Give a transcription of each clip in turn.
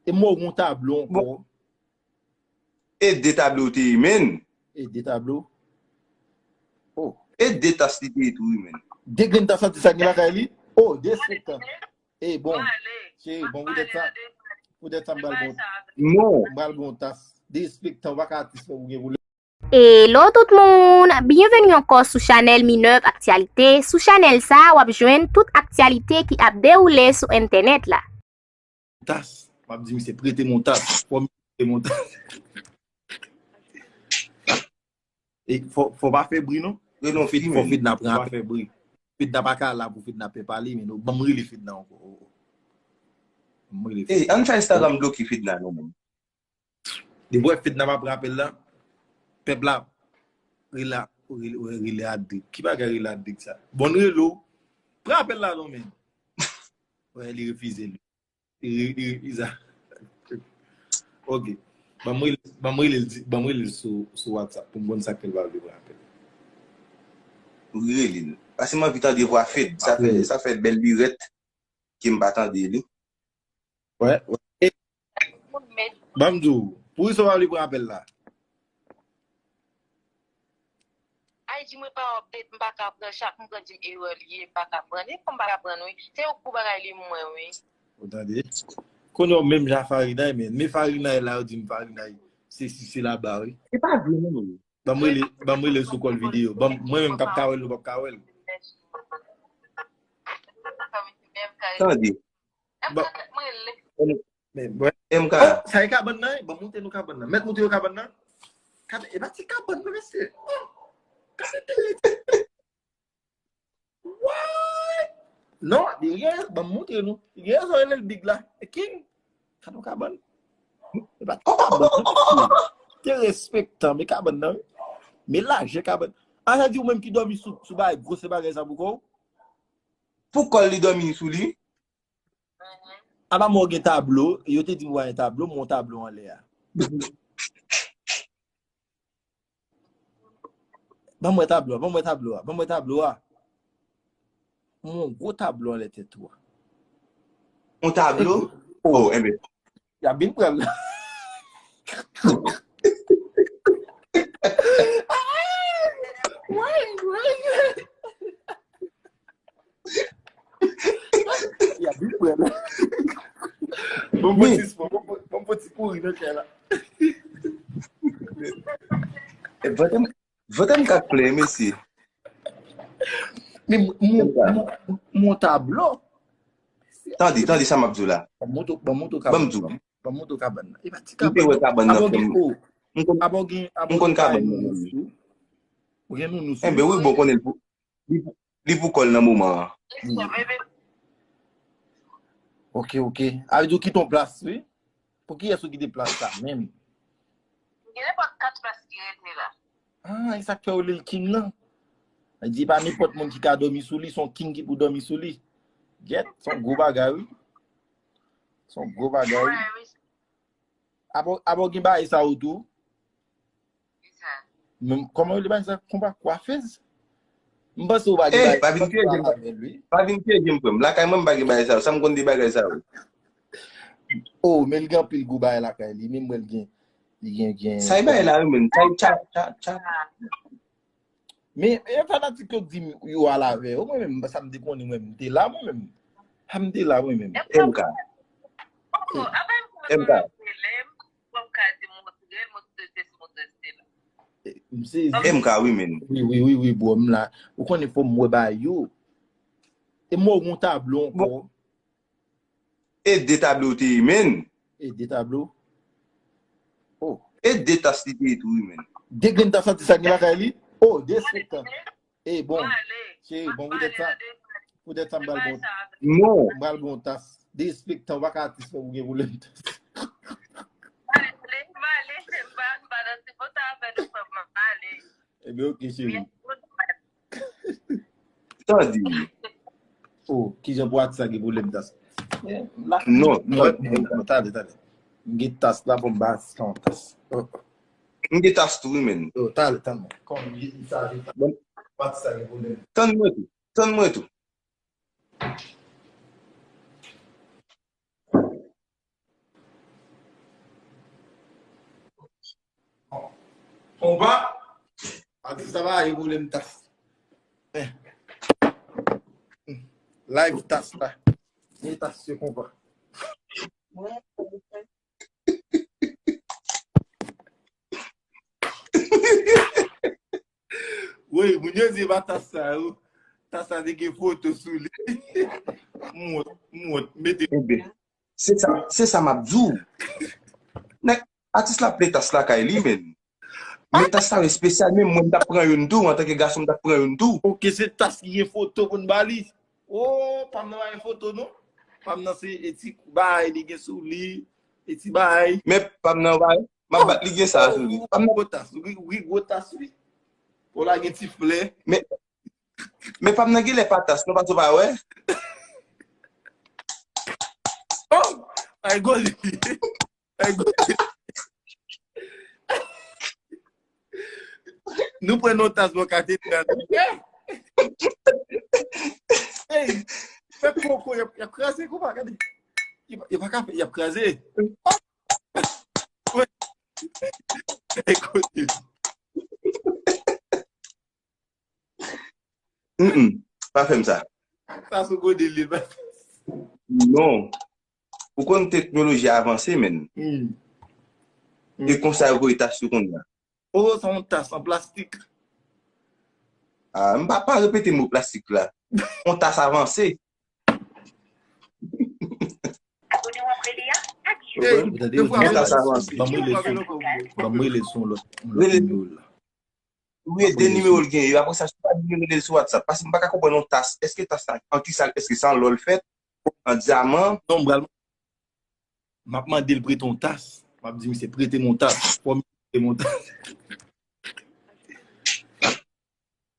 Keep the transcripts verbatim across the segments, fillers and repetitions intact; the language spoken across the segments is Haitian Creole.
E m wè w gen yon tablo ankò. E de tablo te ye, menn. E de tablo. Oh. E de tas li te ye tou, wi, menn. De grenn tas atis sa gen lakay li. Oh, derespektan. E bon. Cheri, bon, poutèt sa. Poutèt sa, m pral bon. Non. M pral bon tas. Derespektan, w pa ka atis fè ou gen pwoblèm. Hello tout moun! Byenveni ankò sou chanèl Minerve Actualité. Sou chanèl sa, w ap jwenn tout aktyalite ki ap dewoule sou entènèt la. Tas, m ap di misye prete m yon tas. Fò m prete m yon tas. E fò, fò pa fè bri non. Renon Fed, fi, fò menn. Fedna pran apèl. Fedna pa ka la pou Fedna pè pale, men ban m rele Fedna ankò. Ban m rele Ey, Fedna. Ann fè Instagram bloke Fedna non, menn. Depi w wè Fedna pa pran apèl la, pèp la rele, rele, rele Adric. Ki bagay rele Adric sa? Bon, rele w. Pran apèl la non, menn. Wè, li refize li. Li, li refize. Ok. Ban m rele, ban m rele, ban m rele sou, sou WhatsApp pou m konn sa k fè l pa vle pran apèl. Rele l. Paske m anvi tande vwa Fed. Sa fè, sa fè bèl lirèt ke m pa tande li. Wè, wè. E, ban m di w, poukisa w pa vle pran apèl la? Ay di mwen pa update, m pa ka pran chak m pran di m erè li ye, m pa ka pran. E kòm m pa ka pran wi. Se yon kou bagay li mwen wi. Ou tande? Kounye a w menm jan Farinay, men. Men Farinay la, yo di m Farinay. Se si, se laba, wi. Se pa vre non. Ban m rele, ban m rele sou kòl videyo. Ban m, mwen menm k ap ka wè l, nou p ap ka wè l. Tande. Bon. Men, bon. M K. Oh, sa e kabann nan, wi? Ban m montre nou kabann nan. Mèt montre yo kabann nan. Kabann, e pa ti kabann nan, mesye. Oh, kabann nan. What? Non, li gen, ban m montre nou. Li gen rezon rele l Big la. E King. Gade yon kabann. E pa ti kabann nan, mesye. Derespektan, men kabann nan, wi. Men lajè kabann. A, sa di ou menm ki dòmi sou, sou bagay, gwosè bagay sa pou kò w? Pou kò l li dòmi sou li? Apa mwen gen tablo, yo te di m wè yon tablo, mwen yon tablo anlè a. Ban mwen tablo a, ban mwen tablo a, ban mwen tablo a. Mwen yon gwo tablo anlè tèt ou a. Yon tablo? Oh, enben. Y ap vin pran l. Y ap vin pran l. Bon, bon, ti, bon, bon, bon, bon, ti kouri nan kay la. E vante m, vante m ka plen, mesye. Men m, m, m, m, m yon tablo. Tande, tande sa m ap di w la. Ban m montre, ban m montre w Ban m kabann di w. Nan. Ban m montre w kabann nan. E pa ti M te wè kabann. Kabann nan, Apa w gen, frè m. oh, M konn, apa w gen, apa m w konn gen kay kabann nan. nounsou? Ou gen nounsou? Enben wi, bon, konnen l pou, li pou, li pou kò l nan moman an. Ok, ok. A vle di w kite yon plas, wi. Pou kiyès ou kite plas sa menm? Gen nenpòt kat plas ki rete la. Ah, e sa k fè yo rele l King nan. Li di pa nenpòt moun ki ka dòmi sou li, se yon King ki pou dòmi sou li. Gèt, se yon gwo bagay, wi. Se yon gwo bagay, wi. Apa, apa w gen bagay sa yo tou? Men, kòman yo rele bagay sa? Konpa, kwafez? M panse ou pa gen Eh, bagay, pa vin pyeje m. Avè l, wi. Pa vin pyeje m, frè m. Lakay mwen, m pa gen bagay sa yo. Sa m konn de bagay sa yo. Oh, men l gen anpil gwo bagay lakay li. Men m wè l gen, li gen, gen. Sa e bagay la, wi, menm. Sa e tcha, tcha, tcha. Men, men fanatik yo di m yo al avè yo. Mwen menm, sa m te konnen, mwen, m te la, mwen menm. Ha, m te la, mwen menm. M K. M K. M sezi. M K, wi, men. Wi, wi, wi, wi, bro, m la. Ou konnen fò m wè bagay yo. E m wè w gen yon tablo ankò. E de tablo te ye, men. E de tablo? Oh. E de tas li te ye tou, wi, men. De grenn tas atis sa gen lakay li? Oh, derespektan. E bon, cheri, bon, poutèt sa, poutèt sa m pral bon, Non. m pral bon tas. Derespektan, w pa ka atis fè ou gen pwoblèm tas. Ebyen, ok, cheri. Tande. Oh, kijan pou atis sa gen pwoblèm tas? Non, non. Non, tande, tande. M gen tas la pou m ba atis la yon tas. Oh. M gen tas tou, wi, men. Oh, tande, tande. Kòm m gen tas la pou atis sa gen pwoblèm. Tann mwen tou. Tann mwen tou. Konpa. Atis la pa gen pwoblèm tas. Eh. Live tas la. Gen tas se konpa. Wi, moun yo di e pa tas sa yo. Tas sa te gen foto sou li. M wont, m wont, mete. Enben, se sa, se sa m ap di w. Nèg, atis la ap ple tas lakay li, men. Men tas sa yo espesyal, men mwen m t ap pran youn tou, antanke gason m t ap pran youn tou. Ok, se tas ki gen foto pou n ba li. Oh, pa m nan pa gen foto, non. Pa m nan se e ti bagay li gen sou li, e ti bagay. Men pa m nan pa, m ap bat li gen sa sou li. Pa m nan gwo tas, wi, wi, gwo tas, wi. Pou la gen ti flè. Men, men pa m nan gen lè pa tas, non, paske w pa wè. Oh, ay, gwo li. Ay, gwo li. Nou pran yon tas bò katedral. Hey, fè koko, y ap, y ap kraze konpa, gade. Y ap, y ap pa ka fè, y ap kraze. Ey, kote. Mm, mm. Pa fè m sa. Sa sou kote li, pa. Non. Ou konn teknoloji avanse, men. Hmm. E konsa yo voye tas yo konn la. Oh, se yon tas an plastik. Ah, m pa, pa repete mo plastik la. Yon tas avanse. Ou tande, yon tas avanse. Ban m rele sou, ban m rele sou yon lòt, yon lòt nimewo la. Wi, de nimewo l gen. Apre sa, si w pa vle rele l sou WhatsApp, paske m pa ka konprann yon tas. Èske tas la, an kristal, èske se an lò l fèt? An dyaman? Non, m pral, m ap mande l prete yon tas. M ap di misye prete m yon tas. Fò misye prete m yon tas.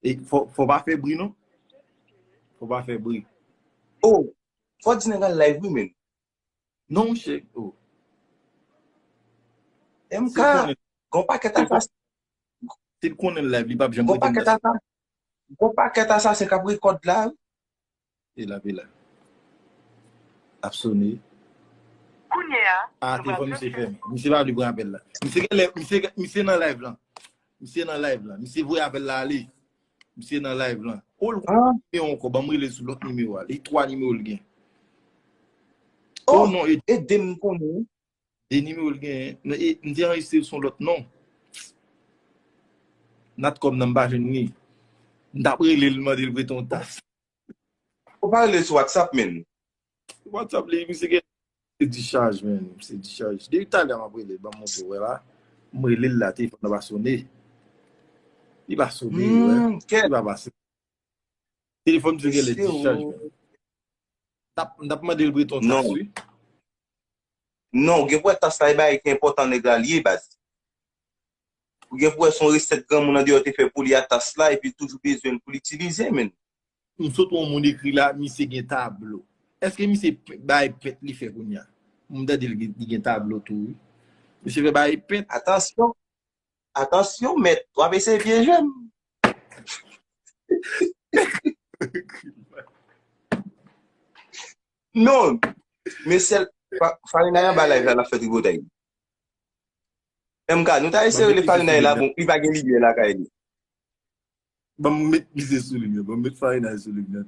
E fò, fò pa fè bri, non. Fò pa fè bri. Oh, fò di nèg al live, wi, men. Non, monchè. Oh. M K, gon pakèt asasen. Si l konnen live, li p ap janm prete m tas. Gon pakèt asasen k ap rekòd la, wi. E la, e la. Ap sone. Kounye a, ah, telefòn misye fèmen. Misye pa vle pran apèl la. Misye genlè, misye, misye nan live lan. Misye nan live lan. Misye voye apèl la ale. Misye nan live lan. Oh, l gen nimewo ankò. Ban m rele sou lòt nimewo a. Li twa nimewo l gen. Oh, non, e ede m konnen. De nimewo l genyen. Non, e, m te anrejistre l sou yon lòt non. Natcom nan m pa jwenn li. M t ap rele l mande l prete yon tas. Ou pa rele l sou WhatsApp, men. WhatsApp li, misye gen se dichaj, men. Se dichaj. Depi talè m ap rele l, ban m montre w wè la. M rele l la, telefòn nan pa sone. Li pa sone, wè. Li pa pase. Telefòn misye gen lè dichaj, men. T ap, m t ap mande l prete yon tas, wi. Non, ou gen pou wè tas la, e bagay ki enpòtan nèg la li ye, baz. Ou gen pou wè se yon resèt granmoun andeyò te fè pou li a tas la, epi l toujou bezwen l pou l itilize, men. M sot wè yon moun ekri la, misye gen tablo. Èske misye p-, bagay pent li fè kounye a? M tande li gen, li gen tablo tou, wi. Misye fè bagay pent. Atansyon, atansyon, mèt, w ap eseye pyeje m. Non, men sèl, Fa-, Farinay anba live la, l ap fè tripotay. M K, nou ta eseye rele Farinay la, bon, li pa gen limyè lakay li. Ban m met misye sou limyè, ban m met Farinay sou limyè.